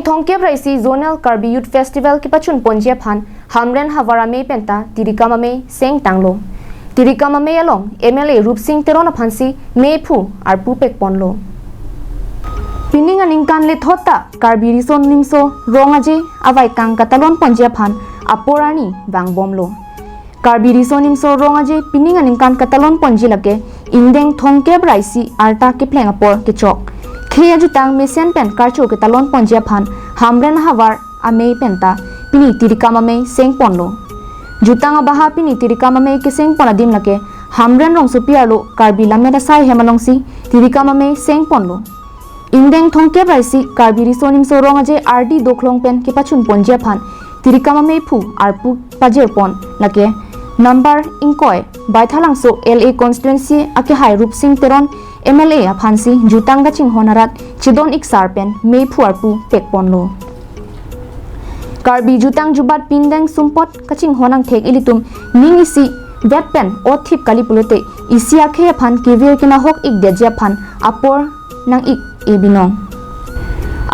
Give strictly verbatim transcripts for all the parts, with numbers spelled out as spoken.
Thomkep ra isi Zonal Karbi Youth Festival kepachun ponji aphan Hamren havar amei penta Tirikam amei seng tanglo. Tirikam amei along M L A Rupsing Teron aphansi meiphu arpu pek ponlo. Pining aningkan lethot ta Karbi Riso Nimso Rong Aje avaikang katalon ponji aphan apor arni vangbomlo. Karbi Riso Nimso Rong Aje pining aningkan katalon ponji lake ingdeng thomkep ra isi arta kephleng apor kechok. Khei ajutang mesen pen karcho ketalon ponji aphan Hamren havar amei penta pini Tirikam amei seng ponlo. Jutang abaha pini Tirikam amei keseng pon adim lake Hamren rongsopi arlo Karbi Lammet Asai hem alongsi Tirikam amei seng ponlo. Ingdeng thomkep ra isi Karbi Riso Nimso Rong Aje ardi doklong pen kepachun ponji aphan Tirikam ameiphu arpu pajir pon lake number ingkoi Baithalangso L A constituency akehai Rupsing Teron M L A aphansi jutang kachinghon arat chedon iksar pen meiphu arpu pek ponlo. Karbi jutang jubat pindeng sumpot kachinghon angthek ilitum ning isi vet pen othip kali pulote isi akhei aphan kevir kenahok ikdetji aphan apor nang-ik-e binong.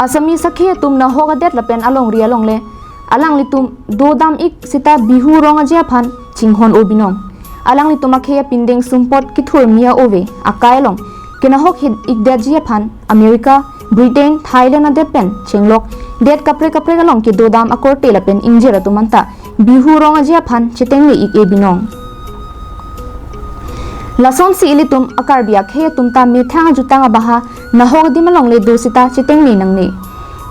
Assamese akhei atum nahok adet lapen alongri alongle alanglitum dodam ik seta Bihu Rong Aje aphan chinghon-o binong. Alanglitum akhei apindeng sumpot kethur mia ove akai along kenahok hit ikdetji aphan America, Britain, Thailand adet pen chenglok det kaprek kaprek along kedodam akorte lapen ingjir atum anta Bihu Rong Aje aphan chetengne-ik-e binong. Lasonsi ilitum a-Karbi akhei atum ta methang ajutang abaha nahok adim alongle do seta chetengne nangne.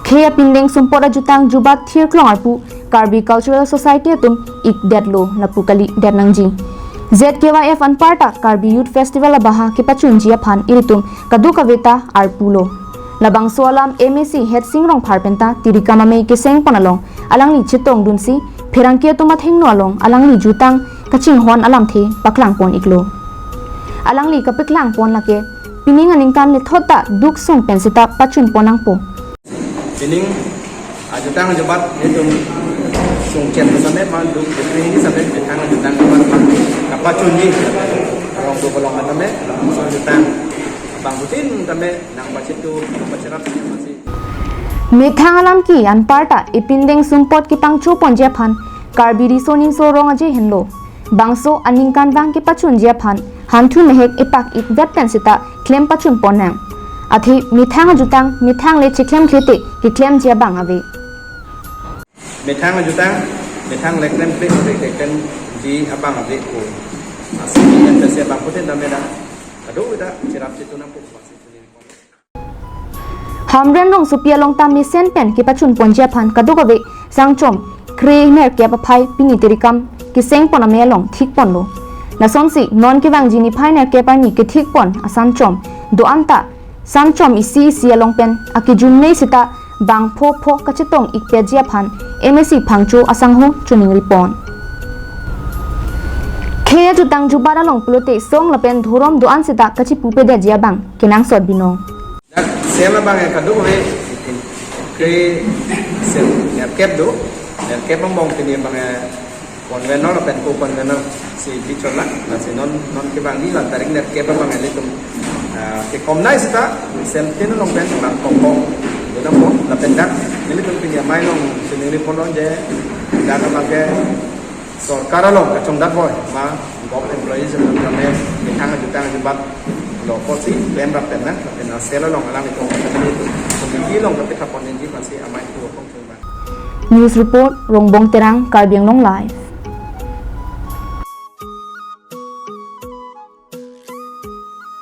Khei apindeng sumpot ajutang jubat thirklong arpu Karbi Cultural Society atum ikdetlo lapu kalidet nangji. Z K Y F anparta Karbi Youth Festival abaha kepachunji aphan ilitum kadokave ta arpulo. Labangso alam M A C Headsing Rongphar penta Tirikam amei keseng pon along alangli chetongdunsi pherangke atum athengno along alangli jutang kachinghon alamthe paklang pon-iklo. Alangli kapaklang pon lake pining aningkan lethot ta duk sung pen seta pachun pon nangpo. Pining ajutang ajubat itum sungchet sampai ma duk ini sampai ajutang ajutang ajubat ma kapachunji rong do bolong tame so ajutang bang butin tame nang pachitu nang pachirap masih. Methang alam ke-i anparta ipindeng sumpot kepangcho ponji aphan Karbi Riso Nimso Rong Aje henlo. Bangso aningkanvang kepachunji aphan hanthu mehek epak-ik vet pen seta klem pachun pon nang. Athe methang ajutang methang le cheklemkle te keklemji abang ave. Methang ajutang methang le klemkle te keklemji abang ave ko. Asli yang tersiap bang putin dame dah. Aduh, dah chirap situ nampu. Hamren rongsopi along ta mesen pen kepachun ponji aphan kadokave sangchom kre nerkep aphai pini Tirikam keseng pon amei along thik ponlo. Lasonsi non kevangji niphai nerkep arni kethik pon asangchom do-an ta sangchom isi isi along pen akejun nei seta bang pho pho kachetong-ikpetji aphan M A C Phangcho asangho choningri pon. Khei ajutang jubat along pulote song lapen dhorom do-an seta kachipupedetji abang kenangsot binong. Dak sel abang ya kadokave kre sel nerkep do, nerkep angbong pini abang ya convenor lapen co-convenor si bichon lang, lasi non non kevangji la tarik nerkep abang ya ilitum ah, kekomnai seta sel tin along pen bang kongkong do dampo lapen dak ilitum pini amei along choningri pon je dak abang ke sorkar along kachongdat boi ma govt employees along kame methang ajutang ajubat lo apotsi klem rap pen na, lapen asel along alam itum committee along kapethap pon nangji aphansi amei ku apong chungba. News report, Rongbong Terang, Karbi Anglong Live.